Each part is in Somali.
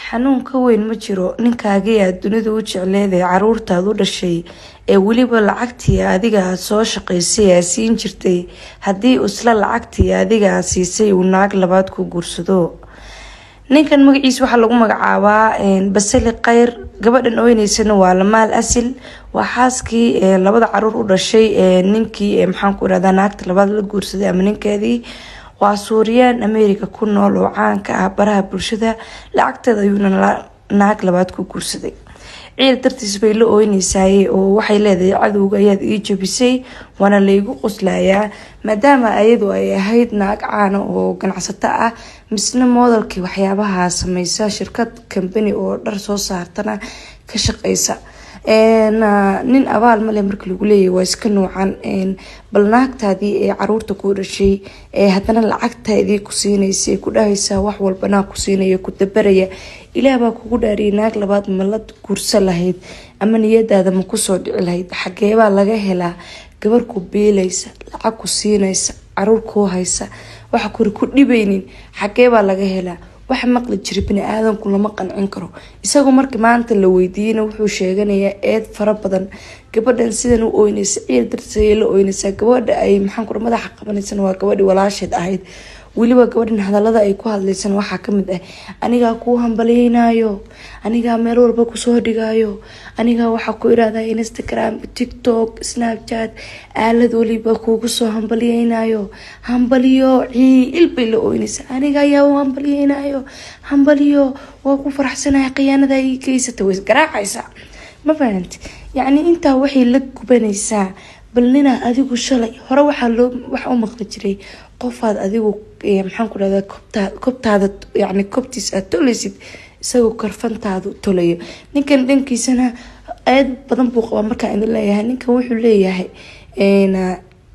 Xanuun ka weyn ma jiro ninkaagii aad dunida u jecleed ee caruurtaad u dhashay ee weliba lacagtii adiga aad soo shaqaysay aad siin jirtay, haddii isla lacagtii adiga aad siisay uu naag labaad ku guursado. Ninkan magaciisa waxaa lagu magacaabaa Basali Khayr. Gabadhan oyneysana waa Lamaal Asil, waa xaaskii labada caruur u dhashay ninkii, maxaan ku irahdaa, naagta labaad la guursaday ama ninkeedii. Waa Suuriyaan America ku nool oo caanka ah baraha bulshada. Lacagteeda ayuuna naag labaad ku guursaday. Ciil dartiis bay la ooyneysaay oo waxay leedahay: "Cadowga ayaad ii jabisay, waana laygu qoslayaa," maadaama ayadu ay ahayd naag caana oo ganacsato ah, misna modelkii waxyaabaha sameysa, shirkad company oo dhar soo saartana ka shaqeysa. Nin abaal male marka lagu leeyahy waa iska noocan. Bal naagtaadii ee caruurta ku dhashay ee haddana lacagtaadii ku siinaysa, ku dhahaysa wax walbanaa ku siinaya, ku dabaraya, Ilaah baa kugu dhaariyay, naag labaad ma la guursan lahayd ama niyadaada ma kusoo dhici lahayd? Xageebaa laga helaa gabar ku biilaysa, lacag ku siinaysa, caruur kuu haysa, waxa kuri ku dhibaynin? Xageebaa laga helaa? Waxa maqli jira bini aadanku lama qancin karo. Isagu markii maanta la weydiiyeyna wuxuu sheeganayaa eed fara badan. Gabadhan sidan u oynaysa ciil darteed la oynaysaa. Gabadha ay, maxaan ku, madaxa qabanaysana waa gabadhii walaasheed ahayd. Weliba gabadhan hadalada ay ku hadlaysana waxaa kamid ah: "Anigaa kuu hambalyeynaayo, anigaa meel walba kusoo dhigaayo, anigaa waxaa ku irahdaa Instagram, TikTok, Snapchat, aalad waliba kuugu soo hambalyeynaayo, hambaliyo." Ciil bay la oynaysa. "Aniga ayaa u hambalyeynaayo, hambaliyo, waa ku faraxsanahay khiyaanada ii geysata." Way isgaraacaysaa, ma fahanti? Yacni intaa waxay la gubanaysaa bal ninaa adigu shalay hore waxaa loo waxa u maqli jiray qofaad adigu, maxaan ku dhahdaa, kobtaada, yani kobtiis aad tolaysid, isagoo karfantaadu tolayo. Ninkan dhankiisana eed badan buu qabaa. Markaan idin leeyahay, ninkan wuxuu leeyahay: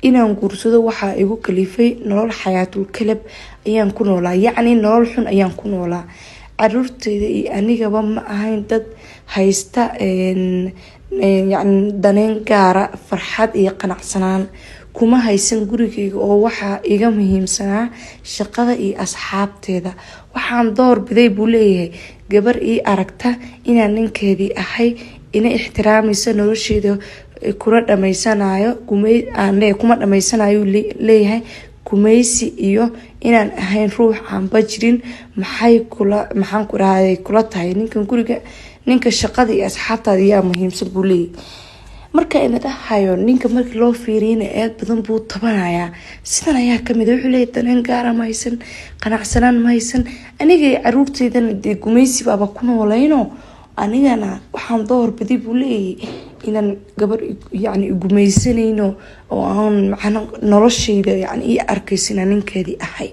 "Inaan guursado waxaa igu kalifay nolol xayaatul kalab ayaan ku noolaa, yacni nolol xun ayaan ku noolaa. Caruurteyda iyo anigaba ma ahayn dad haysta yacni daneyn gaara, farxad iyo qanacsanaan kuma haysan gurigeyga, oo waxaa iga muhiimsanaa shaqada iyo asxaabteeda. Waxaan door biday," buu leeyahay, "gabar ii aragta inaan ninkeedii ahay, ina ixtiraamaysa, nolosheeda kuna dhamaysanayo, kuma dhamaysanayo," leeyahay, "gumaysi iyo inaan ahayn ruux aanba jirin." Maxay kula, maxaan ku dhahay, kula tahay ninkan guriga, ninka shaqada iyo asxaabtaada yaa muhiimsan, buu leeyahay. Marka ina dhahayo, ninka markii loo fiiriyana eed badan buu tabanayaa. Sidan ayaa kamid, wuxuu leeyahy: "Daneen gaara ma haysan, qanacsanaan ma haysan, aniga iyo caruurteydana dee gumaysi baaba ku nooleyno. Anigana waxaan door biday," buu leeyahay, "inaan gabar yani gumaysanayno oo aan macna noloshayda yani ii arkayso inaan ninkeedii ahay,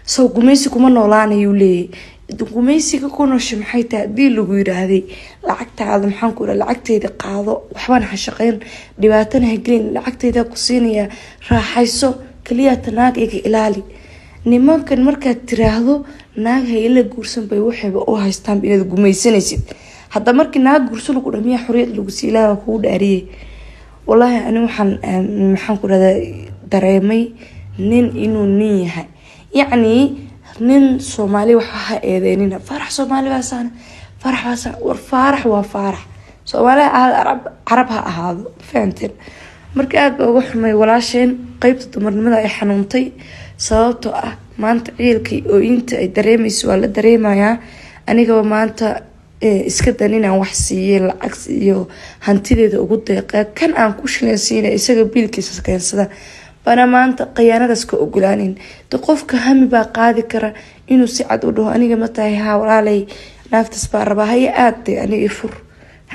so gumaysi kuma noolaanayuu," leeyahay. Gumaysiga ku noosha maxay tahay? Hadii lagu yiraahday lacagtaada, maxaan ku iraha, lacagteyda qaado, waxbana ha shaqeyn, dhibaatana ha gelin, lacagteyda ku siinaya, raaxayso, kaliyaata naag iga ilaali. Nimankan markaad tiraahdo naag ha ila guursan bay waxayba u haystaan inaad gumaysanaysid. Hadda markii naag guurso lagu dhamiya, xoriyad lagu sii, Ilaah kugu dhaariyey. Wallaahi ani waxaan, maxaan ku rahdaa, dareemay nin inuu nin yahay, yacni nin Soomaali waxba ha eedeynina. Faarax Soomaali baasaan, Faarax baasaan. War Faarax waa Faarax, Soomaali ha ahaado, Arab Carab ha ahaado, fahanteen? Marka aada baa uga xumay walaasheen, qeybta dumarnimada ay xanuuntay, sababtoo ah maanta ciilkii ooyinta ay dareemeyso waa la dareemayaa. Anigaba maanta iska dan inaan wax siiye, lacag iyo hantideeda ugu deeqa, kan aan ku shilin siina, isaga biilkiisa keensada, bana maanta khiyaanadaas ka ogolaanin. De qofka hami baa qaadi kara inuu si cad u dhaho: "Aniga ma tahay? Haa walaalay, naaftas baa rabaa, haye, aad de aniga fur."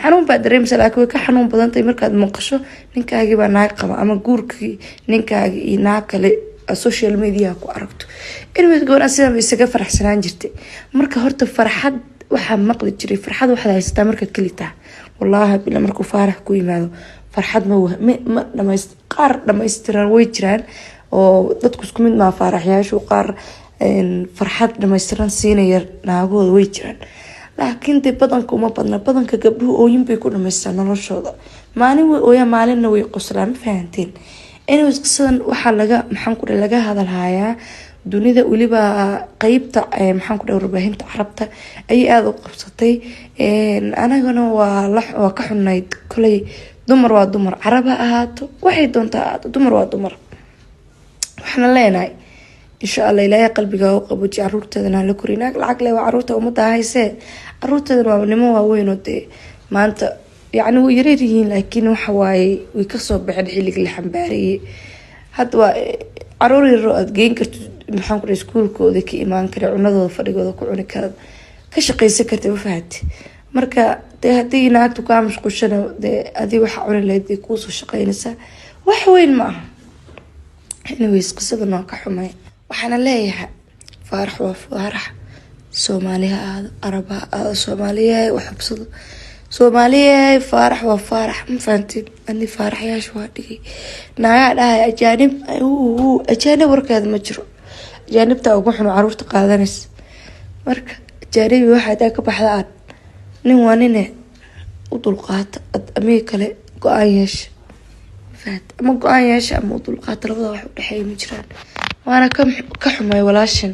Xanuun baa dareemaysa, laakiin way ka xanuun badantahay markaad maqasho ninkaagii baa naag qaba ama guurkii ninkaagi iyo naag kale social media ku aragto. Anyways, gabadhan sidan bay isaga faraxsanaan jirtay. Marka horta farxad waxaa maqli jiray, farxad waxaad haysataa markaad keli tahay. Wallaahi bila markuu Faarax ku yimaado farxad ma dhamays. Qaar dhamaystiran way jiraan oo dadku isku mid maa. Faaraxyaashu qaar farxad dhamaystiran siinaya naagahooda way jiraan, laakiin dee badanka uma badna. Badanka gabdhuhu ooyin bay ku dhamaystaan noloshooda. Maalin way ooyaan, maalinna way qoslaan, ma fahanteen? Anyways, qisadan waxaa laga, maxaan ku laga hadalhayaa. Dunida weliba qeybta, maxaan ku dhaha, warbaahinta Carabta ayay aada u qabsatay. Anagana waa ka xunayd. Koley dumar waa dumar, Carab ha ahaato, waxay doontaa ahaato, dumar waa dumar. Waxaana leenahay, insha Allah, Ilaahay qalbiga u qaboji, caruurteedana hala koriy. Naag lacag le waa caruurta ummadda haysee, caruurteedana waa nimo waaweyn oo dee maanta yacni way yareer yihiin, laakiin waxa waaye way kasoo baxeen xilligii la xambaariyey. Hadda waa caruur yaroo aada geyn karto, maxaan ku dhahay, iskuulkooda ka imaan kara, cunadooda fadhigooda ku cuni kara, ka shaqeysan karta, ma fahati? Marka dee haddii naagtu kaa mashquushana, dee adii waxaa cuni lahayd bay kuusoo shaqeynaysaa, wax weyn ma aha. Anyways, qisadan waa ka xumay. Waxaana leeyahay, Faarax waa Faarax, Soomaali ha ahaado, Arab ha ahaado, Soomaaliyahay wax hubsado, Soomaaliyahay, Faarax waa Faarax, ma fahantiin? Ani Faaraxyaasha waa dhigay. Naagaa dhahay ajaanib, ajaanib warkeeda ma jiro. Ajaanibta ugu xun caruurta qaadanaysa. Marka ajaanibi waxa hadaa ka baxda, aan nin waa nine u dulqaata amiga kale go-aan yeesha, fahant? Ama go-aan yeesha ama u dulqaata, labada wax udhexeeya ma jiraan. Waana ka xumay walaashan.